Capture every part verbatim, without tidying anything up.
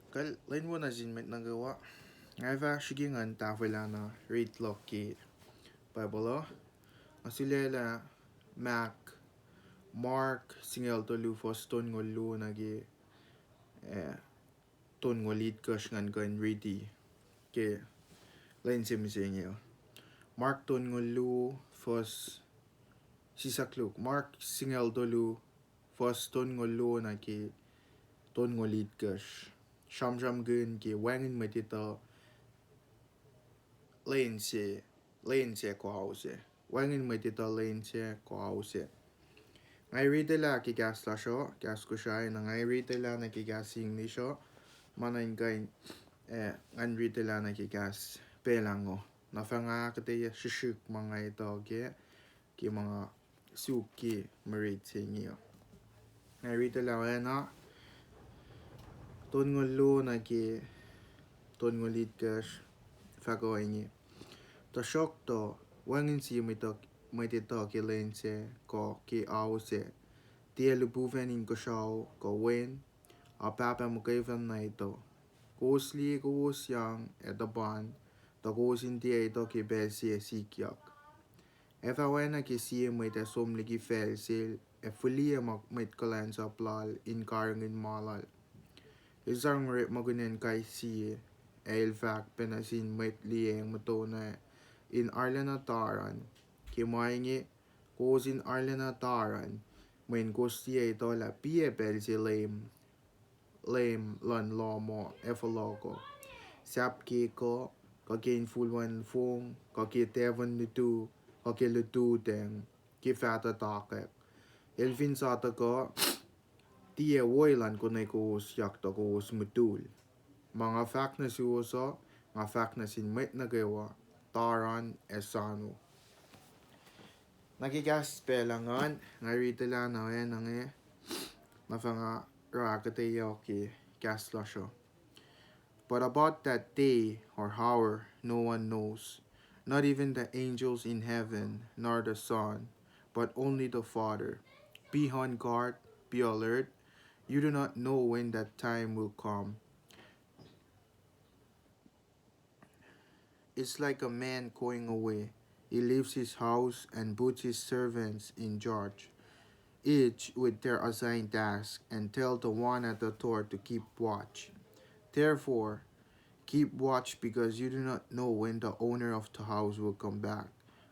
Kal lwen wo nuh sin mwet nuh kwewa. Nga fah srihke ngan tahfwelah na riti luhk ke Bible uh. Nga sulaclah Mark, Mark singucul tolu fuhs tolngoul luo nuh ke, eh, tolngoul itkohsr ngan kuh in riti ke lwen se mihsenge. Mark tolngoul luo fuhs, sisakluk, Mark singucul tolu fuhs tolngoul luo nuh ke tolngoul itkohsr. Sramsramkihn ke wacngihn mwet etuh lwen se, lwen se kuh ao se. Wacngihn mwet etuh lwen se kuh ao se. Nga riti lah ke kahs lasr uh, kahs Kosrae, na nga riti lah nuh ke kahs English uh, ma na in kuh in, eh, ngan riti lah nuh ke kahs Pwelucng uh. Na fah nga ahkuhtweyac srihsrihk ma nga etuh ke, ke ma nga suk ke mwe riti se inge uh. Nga riti lah oacna, tolngoul luo nuh ke tolngoul itkohsr, fahk ohinge: Tuhsruhktuh, wacngihn sie mwet etuh, mwet etuh ke lwen se kuh ke ao se, tiac lihpufacn inkuhsrao kuh wen, a Pahpah muhkwena etuh. Kowos liye kowos yang ac tuhpan, tuh kowos in tiac etuh ke pacl se ac sikyak. Ac fah oacna ke sie mwet ac som liki facl sel ac fihliyac mwet kuhlwacnsap lal in karihngihn ma lal. El sang orekmakihn acn kais sie, ac el fahk pac nuh sin mwet liyacacng muhtuhnoa in arulacna taran. Ke ma inge, kowos in arulacna taran, mweyen kowos tiac etuh lah piac pacl se Leum, Leum luhn lohm uh ac fohlohk uh, sahp ke kuh, kuh ke infulwen fong, kuh ke tacfuhn lutu, kuh ke lututacng, ke faht uh takwack. El fin sa tuhkuh, tiac wo elan konwe kowos yak tuh kowos mutul. Ma nga fahk nuh suwos uh, nga fahk nuh sin mwet nuh kwewa, taran ac sano. Na ke kahs pacl ingacn, nga riti lah na oacna inge, na fah nga ahkuhtweyac ke kahs lasr uh. But about that day or hour no one knows, not even the angels in heaven, nor the Son, but only the Father. Be on guard, be alert. You do not know when that time will come. It's like a man going away. He leaves his house and puts his servants in charge, each with their assigned task, and tell the one at the door to keep watch. Therefore, keep watch, because you do not know when the owner of the house will come back,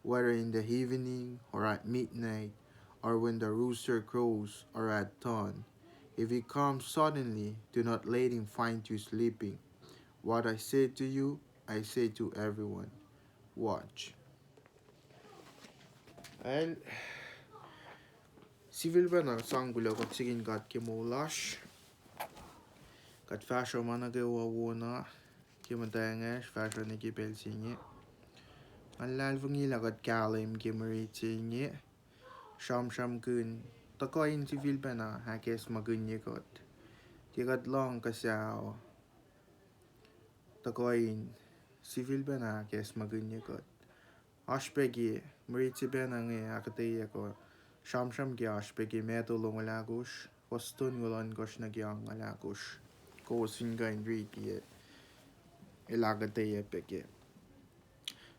whether in the evening or at midnight, or when the rooster crows or at dawn. If he comes suddenly, do not let him find you sleeping. What I say to you, I say to everyone. Watch. Ac sifilpacna sang kuloh kuht sik in God ke moul lasr. Kuht fahsruh ma nuh kwewa wona ke muhtwacngwacsr, fahsruh nuh ke pacl se inge. Nga luhlahlfongi lah kuht kahlwem ke mwe riti se inge. Sramsramkihn, tuhkuh in sifilpacna ahkacsmakihnye kuht. Ke kuht lohng kuhsrao, tuhkuh in sifilpacna ahkacsmakihnye kuht. Oasr pac ke mwe riti se pacna inge ahkuhtweyac kuh sramsram ke oasr pac ke Matthew longoul ahkosr, fuhs tolngoul ohnkohsr nuh ke angngaul ahkosrna. Kowos fin kuh in riti, el ahkuhtweyac pac ke.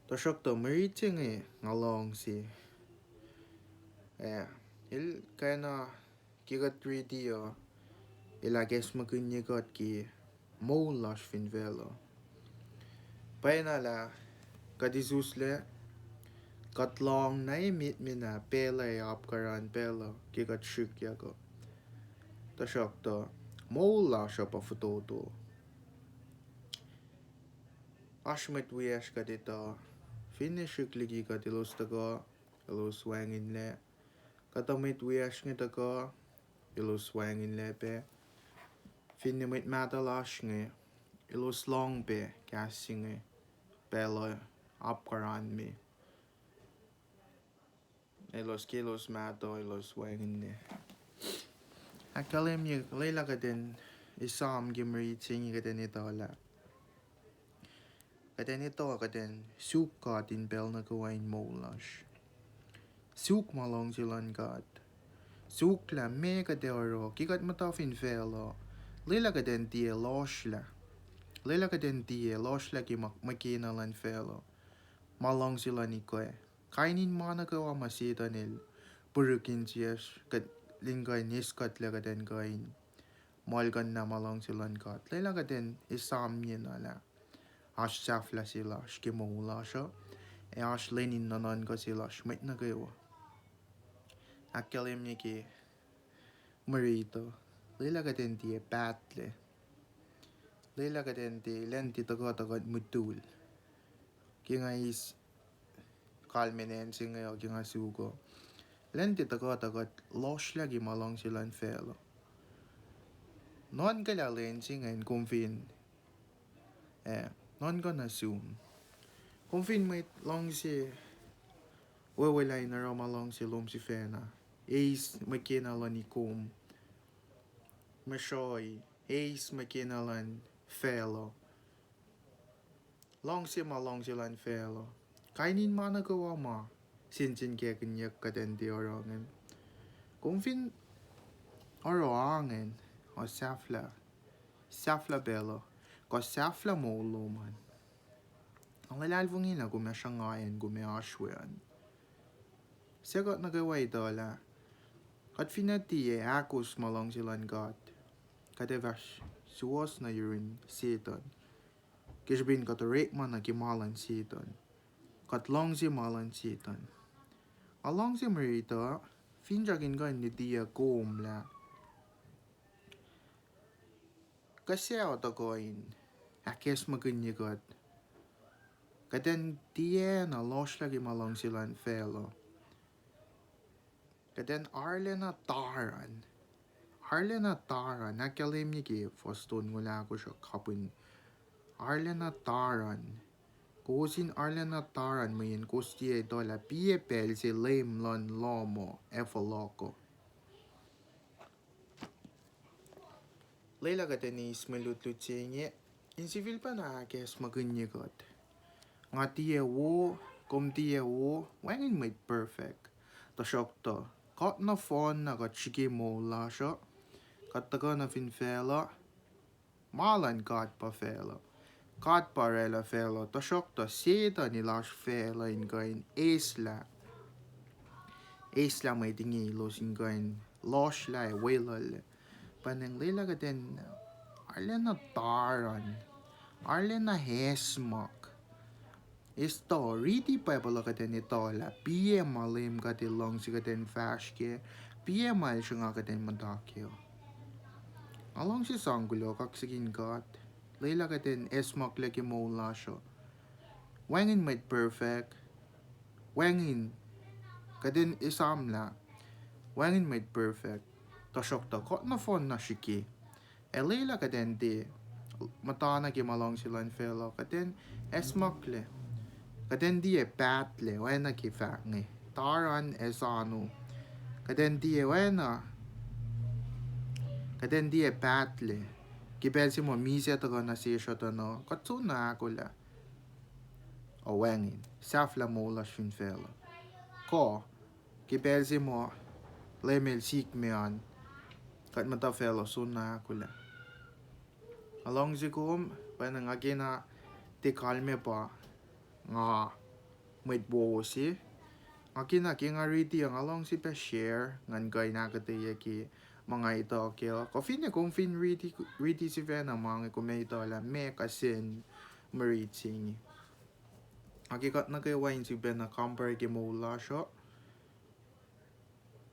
Tuhsruhktuh mwe riti se inge nga luhngse, ac el kwacna, ke kuht riti uh, el ahkacsmakihnye kuht ke moul lasr fin facluh. Pwacyena lah kuht isuslac, kuht lohng na emet me na pacl uh ac apkuhran pacl uh ke kuht srihkyak uh. Tuhsruhktuh moul lasr uh pa fototo. Oasr mwet wiyacsr kuht etuh, finne srihk liki kuht, elos tuhkuh, elos wacngihnlac. Kuhtuh mwet wiyacsr inge tuhkuh, elos wacngihnlac pac. Finne mwet mahtuh lasr inge, elos lohng pac kahs se inge, pacl uh apkuhran me. Elos, ke elos mahtuh, elos wacngihnlac. Ahkkahlwemye, lwelah kuht in esam ke mwe riti se inge kuht in etuh lah kuht in etuh, kuht in suk God in pacl nuh kwewa in moul lasr. Suk ma luhngse luhn God. Suk lah meac kuht ac oruh ke kuht muhta fin facluh. Lwelah kuht in tiac lohsrlah. Lwelah kuht in tiac lohsrlah ke ma, ma kena luhn facluh, ma luhngse luhn ikwac. Kain in ma nuh kwewa ma Setuhn el puruk insiyacsr, kuht in kuh in eis kuhtlac kuht in kuh in muhlkuhnlah ma luhngse luhn God. Lwelah kuht in esamyacna lah oasr sahflah se lasr ke moul lasr uh, ac oasr lwen in nuhnuhnkuh se lasr mwet nuh kwewa. Ahkkahlwemye ke mwe riti uh, lwelah kuht in tiac pahtlac. Lwelah kuht in tiac, lwen tiac tuhkuh tuh kuht mutul. Ke nga eis kalmacn acn se inge uh, ke nga suk uh, lwen tiac tuhkuh tuh kuht lohsrlah ke ma luhngse luhn facluh. Nuhnkuh lah lwen se ingacn kom fin, eh, nuhnkuh nuh sum, kom fin mwet luhngse, wewelah in oruh ma luhngse lom sifacna, eis mwe kena luhn ikom, masroi, eis mwe kena luhn facluh, luhngse ma luhngse luhn facluh. Kain in ma nuh kwewa ma sensenkackihnyuck kuht in tiac oruh ingacn. Kom fin oruh ingacn, uh sahflah, sahflah pacl uh, kuh sahflah moul lom an. Nga luhlahlfongi lah kom ac sruhnga acn kom ac oasr we an. Suc kuht nuh kwewa etuh lah kuht fin tiac ahkos ma luhngse luhn God, kuht ac fah suwohs nuh yurin Setuhn, ke srihpen kuht orekma nuh ke ma luhn Setuhn, kuht luhngse ma luhn Setuhn. Nga luhngse mwe riti uh, finsrak in kuh in lutiyuc kom lah kuh suc uh tuhkuh in ahkacsmakihnye kuht, kuht in tiacna lohsrlah ke ma luhngse luhn facluh. Kuht in arulacna taran. Arulacna taran. Ahkkahlwemye ke fuhs tolngoul ahkosr uh kapihn arulacna taran. Kowos in arulacna taran mweyen kowos tiac etuh lah piac pacl se Leum luhn lohm uh ac fohlohk uh. Lwelah kuht in eis mwe lutlut se inge in sifilpacna ahkacsmakihnye kuht. Nga tiac wo, kom tiac wo, wacngihn mwet perfect. Tuhsruhktuh kuht nohfohn na kuht srihke moul lasr uh, kuht tuhkuh nuh fin facluh. Ma luhn God pa facluh. God pa oraclah facluh. Tuhsruhktuh Setuhn el oasr facluh in kuh in eislah, eislah mwet inge elos in kuh in lohsrlah ac weluhl. Pwacnwacng lwelah kuht in arulacna taran, arulacna esamwack. Eis tuh riti Bible uh kuht in etuh lah piac ma Leum God El luhngse kuht in fahsr kac, piac ma El sruhnga kuht in muhta kac. Nga luhngse sang kuloh kaksakihn God. Lwelah kuht in esamwacklah ke moul lasr uh. Wacngihn mwet perfect. Wacngihn, kuht in esamlah, wacngihn mwet perfect. Tuhsruhktuh kuht nohfohn na srihke. Ac lwelah kuht in tiac muhtana ke ma luhngse luhn facluh, kuht in esamwacklah. Kuht in tiac pahtlac, oacna ke fahk inge, taran ac sano. Kuht in tiac oacna, kuht in tiac pahtlac. Ke pacl se muh misac tuhkuh nuh sesr uh tuh na kuht soenna ahkolah. Ac wacngihn sahflah moul lasr fin facluh. Kuh ke pacl se muh Leum El sikme an, kuht muhta facluh soenna ahkolah. Nga luhngse kom, pwacnwacng nga kena tiac kalmac pa nga mwet wowo se. Nga kena ke nga riti uh nga luhngse pac share, ngan kuh in ahkuhtweyac ke ma nga etuh kac uh. Kuh finne kom fin riti, riti sifacna ma inge kom etuh lah meac kihsen mwe rit se inge. Ac ke kuht nuh kwewa in sifacna compare ke moul lasr uh,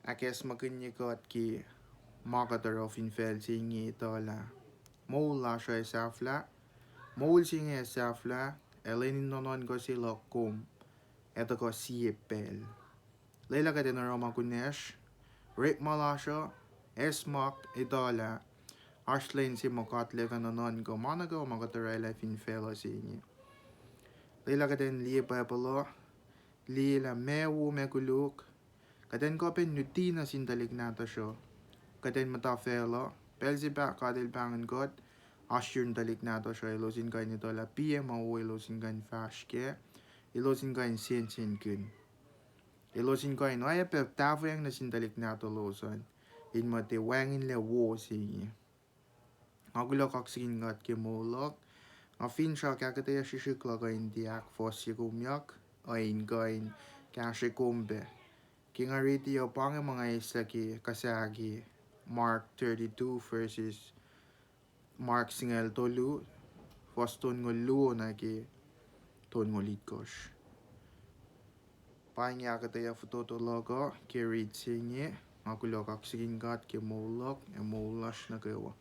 ahkacsmakihnye kuht ke ma kuht oruh fin facl se inge, etuh lah moul lasr uh ac sahflah, moul se inge ac sahflah, ac lwen in nuhnuhnkuh se luhk kom ac tuhkuh sie pacl. Lwelah kuht in oruh ma kunacsr, orekma lasr uh, esamwack, etuh lah oasr lwen se muh God El ac fah nuhnuhnkuh ma nuh kwewa ma kuht orwaclah fin facluh se inge. Lwelah kuht in liye Bible uh, liye lah meac wo, meac koluk, kuht in kuh pac in luti nuh sin tuhlihk nahtuhsr uh. Kuht in muhta facluh, pacl se pahk God El pahngon kuht, oasr yurin tuhlihk nahtuhsr uh, elos in kuh in etuh lah piac ma wo elos in kuh in fahsr kac, elos in kuh in sensenkihn. Elos in kuh in oacyacpac tahfweacng nuh sin tuhlihk nahtuhlos an, in muh tiac wacngihnlac wo se inge. Nga kuloh kaksakihn God ke moul luhk. Nga finsrak ahkuhtweyac srihsrihk luhk uh in tiac ahkfohsye komyak, uh in kuh in kahsre kom pac. Ke nga riti uh, pa inge ma nga eislah ke kuh sahk ke Mark thirty-two verses, Mark singucul tolu, fuhs tolngoul luo nuh ke tolngoul itkohsr. Pa inge ahkuhtweyac fototo luhk uh ke rit se inge. Nga kuloh kaksakihn God ke moul luhk ac moul lasr nuh kwewa.